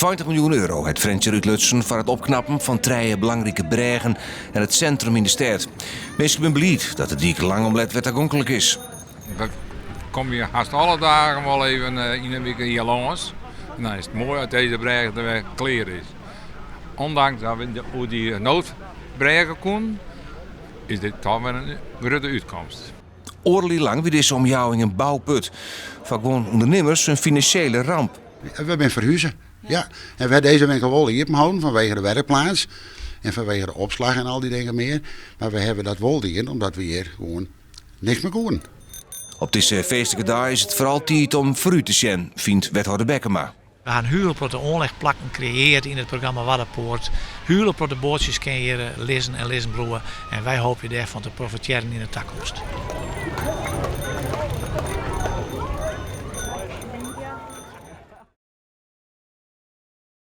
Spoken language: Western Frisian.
20 miljoen euro hat Frjentsjer útlutsen foar it opknappen fan trije belangrike brêgen en it sintrum yn de stêd. Minsken binne bliid dat de dyk lang om let wer tagonklik is. We komme hjir hast alle dagen wol even yn 'e wike hjir lâns. En dan is it moai as dizze brêge der wer klear is. Ondanks dat we oer dy noodbrêge koenen, is dit toch wer in grutte útkomst. Oardel jier lang wie dizze omjouwing in bouput. Foar guon ûndernimmers in finansjele ramp. We binne ferhuze, ja. En we ha dizze winkel wol iepen holden fanwege de werkplaats en fanwege de opslach en al dy dingen mear. Mar we hawwe dat wol dien omdat we hjir gewoan niks mear koenen. Op dizze feestlike dei is it foaral tiid om foarút te sjen, fynt wethâlder Bekkema. We ha in hiele protte oanlechplakken kreëarre yn it programma Waddenpoort. Hiele protte boatsjes kinne hjir lizzen en lizzen bliuwe en wy hoopje dêrfan te profitearjen yn de takomst.